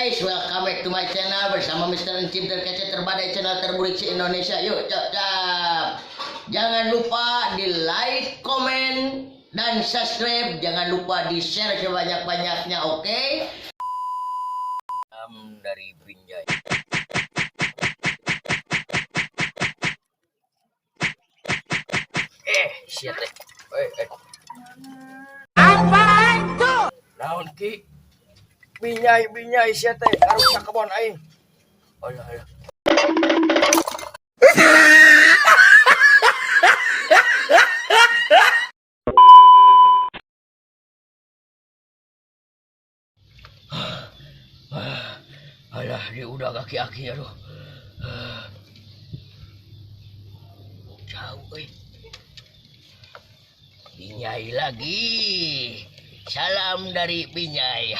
Guys, welcome back to my channel bersama Mr. Encim terkece terbadai channel terburik di Indonesia. Yuk, cap cap. Jangan lupa di like, komen, dan subscribe. Jangan lupa di share sebanyak-banyaknya, oke? Okay? Dari Binjai. Siap deh. Apaan tuh? Naon ki? Binyai sia teh ngarusak kebon aing. Alah alah. Alah, di udah kaki-aki aduh. Jauh euy. Binyai lagi. Salam dari Binyai.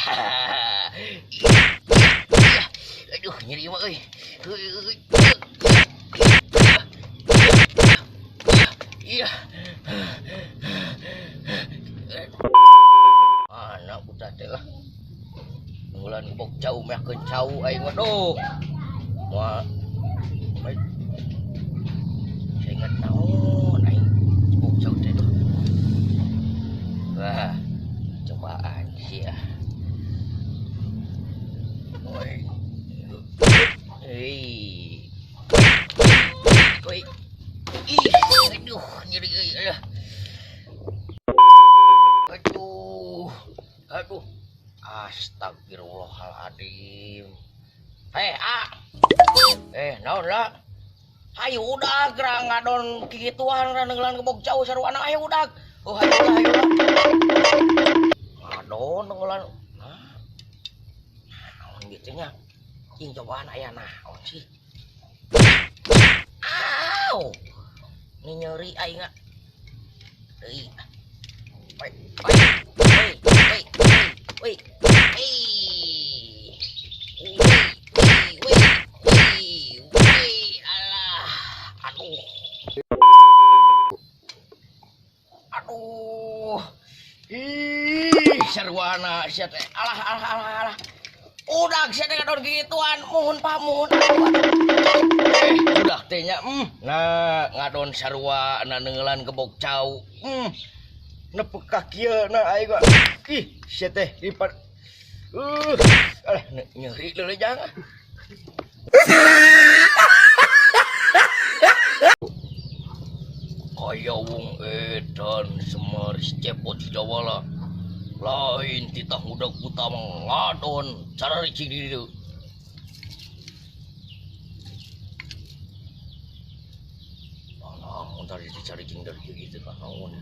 Aduh, nyeri mah euy. Iya. Mana buta teh lah. Nunggulan bok cau meh keun cau aing mah duh. Moal. Saya ingat naon aing bok cau teh duh. Wah. Cobaan sih ya. Oi. Hei. Oi. Ih, aduh, nyeri euy, alah. Aduh. Aduh. Astagfirullahaladzim. Naon lah? Hayu udah gerang ngadon kikituan nenggelan gebok jauh sarwana hayu udah. Oh, hayu udah, hayu udah. Ngadon nenggelan. Nah. Naon gitu nya? Cing cobaan aya naon sih? Aw. Ini nyeri aing ah. Euy. Oi, oi, oi, oi, oi. Woi, woi, woi, alah. Aduh. Aduh. Ih, sarwana sia teh. Alah, alah, alah, alah. Udah sia teh ngadon gituan, muhun Pak, muhun. Udah teh nya, Nah, ngadon sarua na neungelan gebok cau. Nepek ka kieu na aing mah. Ih, sia teh lipat. Alah nyeri leuleujang. Kaya wong edan Semar cepot Jawala. Lain titah mudak buta ngadon cara ricing di dieu. Naon tadi dicari cing dari dieu gitu naon.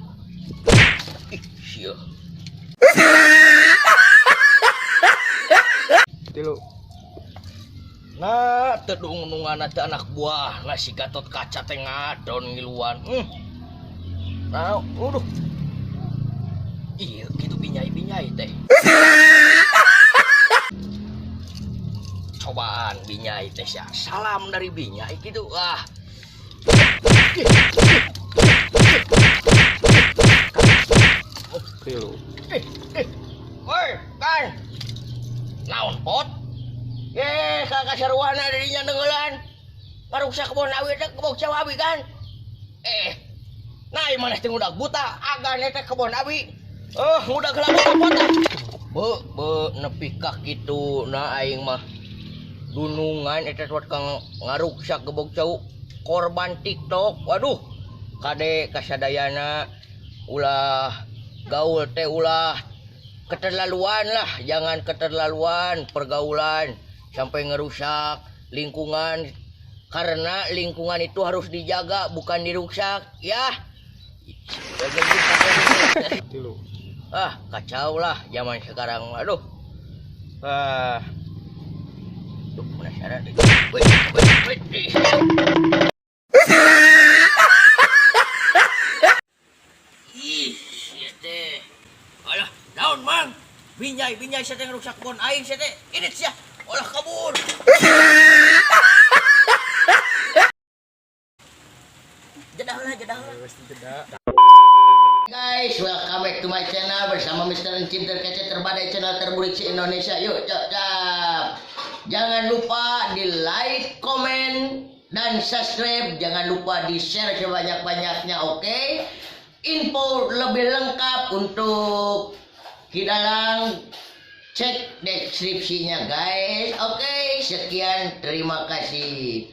Ih, sia. Tilu. Nah, teu dungungan teh anak buah nasi Gatot Kaca teh ngadon ngiluan. Nah, uduh. Iya, gitu binyai-binyai teh. Cobaan binyai teh sia. Salam dari binyai gitu ah. Tilu. Woi, kan. Naon pot? Kakak sarwana dirinya nenggelan. Ngaruksak kebon awi teh kebon cau abi kan. Nah, maneh teh ngudag buta, agan teh kebon abi. Ngudag heula buta pot. Be, be nepi ka kitu na aing mah. Dunungan eta tuat kang ngaruksak kebon cau korban TikTok. Waduh, kade kasadayana ulah gaul teh ulah keterlaluan lah, jangan keterlaluan pergaulan sampai ngerusak lingkungan, karena lingkungan itu harus dijaga bukan dirusak ya. Ah, kacau lah zaman sekarang. Aduh. Ah. Duh, penasaran. Woi, woi, woi. Ih, sia teh. Alah, daun mang. Binyai sia teh ngerusak kebon aing sia teh. Ini sia. Olah kabur. Jedah lah, jedah lah. Guys, welcome back to my channel bersama Mr. Encim terkece terbadai channel terburik di Indonesia. Yuk, cap cap. Jangan lupa di like, komen, dan subscribe. Jangan lupa di share sebanyak-banyaknya, oke? Info lebih lengkap untuk Ki Dalang cek deskripsinya, guys. Oke, sekian, terima kasih.